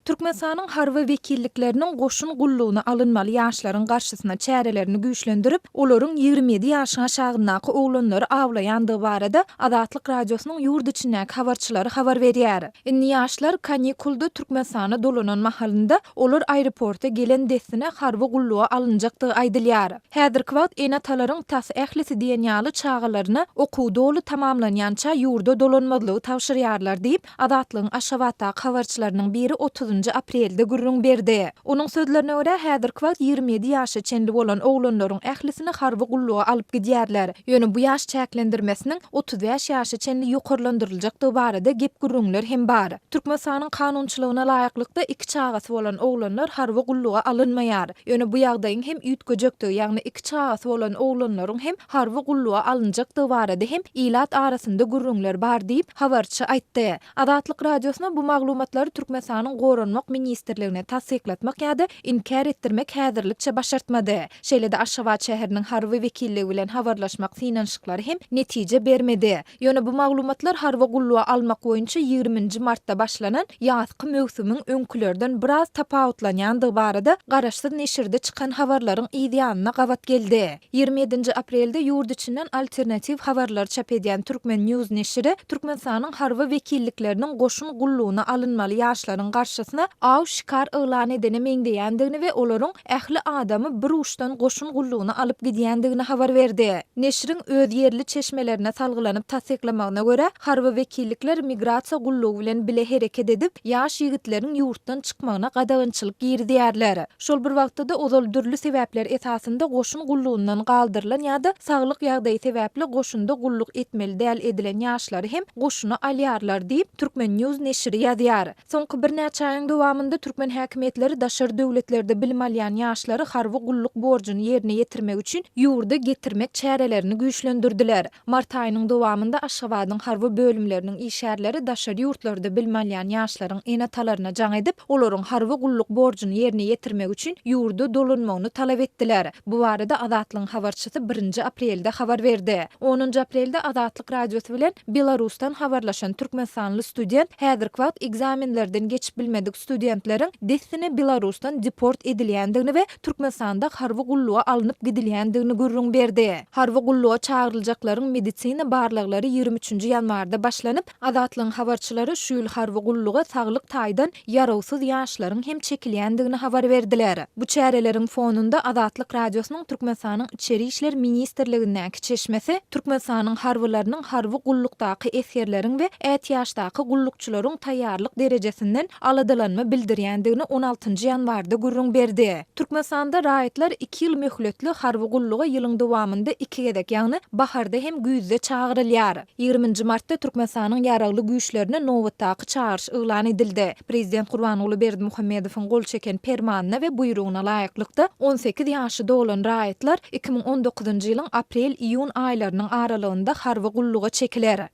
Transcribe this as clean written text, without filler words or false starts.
Türkmenistanyň harby wekillikleriniň goşun gullugyna alynmaly ýaşlaryň garşysyna çärelerini güýçlendirip, olaryň 27 ýaşyň aşagyndaky oglanlary awlaýandygy barada Azatlyk Radiosynyň ýurt içindäki habarçylary habar berýär. Indi ýaşlar kanikulda Türkmenistana dolanan mahalynda, olar aeroporta gelen dessine harby gulluga alynjakdygy aýdylýar. Häzirki wagt ene-atalaryň tas ählisi diýen ýaly çagalaryna okuw doly tamamlanýança ýurda dolanmazlygy tabşyrýarlar diýip, Azatlygyň Aşgabatdaky habarçylarynyň biri otuzynjy aprelde gürrüň berdi. Onuň sözlerine görä, häzirki wagt 27 ýaşa çenli bolan oglanlaryň ählisini harby gulluga alyp gidýärler. Ýöne bu ýaş çäklendirmesiniň 35 ýaşa çenli ýokarlandyryljakdygy barada gep-gürrüňler hem bar. Türkmenistanyň kanunçylygyna laýyklykda, iki çagasy bolan oglanlar harby gulluga alynmaýar. Ýöne bu ýagdaýyň hem üýtgejekdigi, ýagny iki çagasy bolan oglanlaryň hem harby gulluga alynjakdygy barada hem ilat arasynda gürrüňler bar diýip, habarçy aýtdy. Azatlyk Radiosyna bu maglumatlary Türkmenistanyň Goranmak ministrligine tassyklatmak ýa-da inkär etdirmek häzirlikçe başartmady. Şeýle-de Aşgabat şäheriniň harby wekilligi bilen habarlaşmak synanyşyklary hem netije bermedi. Ýöne bu maglumatlar harby gulluga almak boýunça ýigriminji martda başlanan ýazky möwsümiň öňkülerden biraz tapawutlanýandygy barada garaşsyz neşirde çykan habarlaryň yz ýanyna gabat geldi. 27-nji aprelde ýurt içinden alternatiw habarlary çap edýän Turkmen News neşiri Türkmenistanyň harby wekillikleriniň goşun gullugyna alynmaly ýaşlaryň garşysyna aw-şikar yglan edene meňzeýändigini we olaryň ähli adamy bir uçdan goşun gullugyna alyp gidýändigini habar berdi. Neşiriň öz ýerli çeşmelerine salgylanyp tassyklamagyna görä, harby wekillikler migrasiýa gullugy bilen bile hereket edip, ýaş ýigitleriň ýurtdan çykmagyna gadagançylyk girizýärler. Şol bir wagtda-da ozal dürli sebäpler esasynda goşun gullugyndan galdyrylan ýa-da saglyk ýagdaýy sebäpli goşunda gulluk etmeli däl edilen ýaşlary hem goşuna alýarlar diýip, Turkmen. News neşiri ýazýar. Soňky birnäçe aýyň dowamynda türkmen häkimiýetleri daşary döwletlerde bilim alýan ýaşlary harby gulluk borjuny ýerine ýetirmek üçin ýurda getirmek çärelerini güýçlendirdiler. Mart aýynyň dowamynda Aşgabadyň harby bölümleriniň işgärleri daşary ýurtlarda bilim alýan ýaşlaryň ene-atalaryna jaň edip, olaryň harby gulluk borjuny ýerine ýetirmek üçin ýurda dolanmagyny talap etdiler. Bu barada Azatlygyň habarçysy birinji aprelde habar berdi. Onunjy aprelde Azatlyk Radiosy bilen Belarusdan habarlaşan türkmenistanly student häzirki wagt ekzamenlerden geçip bilmedik studentleriň dessine Belarusdan deport edilýändigini we Türkmenistanda harby gulluga alnyp gidilýändigini gürrüň berdi. Harby gulluga çagyryljaklaryň medisina barlaglary 23 nji ýanwarda başlanyp, Azatlygyň habarçylary şu ýyl harby gulluga saglyk taýdan ýarawsyz ýaşlaryň hem çekilýändigini habar berdiler. Bu çäreleriň fonunda Azatlyk Radiosynyň Türkmenistanyň Içeri işler ministrligindäki çeşmesi Türkmenistanyň harbylarynyň harby gullukdaky esgerleriň we ätiýaçdaky gullukçylaryň taýýarlyk derejesinden aladalanma bildirýändigini on altynjy ýanwarda gürrüň berdi. Türkmenistanda raýatlar iki ýyl möhletli harby gulluga ýylyň dowamynda iki gezek, ýagny baharda hem güýzde çagyrylýar. Ýigriminji martda Türkmenistanyň Ýaragly Güýçlerine nobatdaky çagyryş yglan edildi. Prezident Gurbanguly Berdimuhamedowyň gol çeken Permanyna we buýrugyna laýyklykda, 18 ýaşy dolan raýatlar 2019-njy ýylyň aprel-iýun aýlarynyň aralygynda harby gulluga çekiler.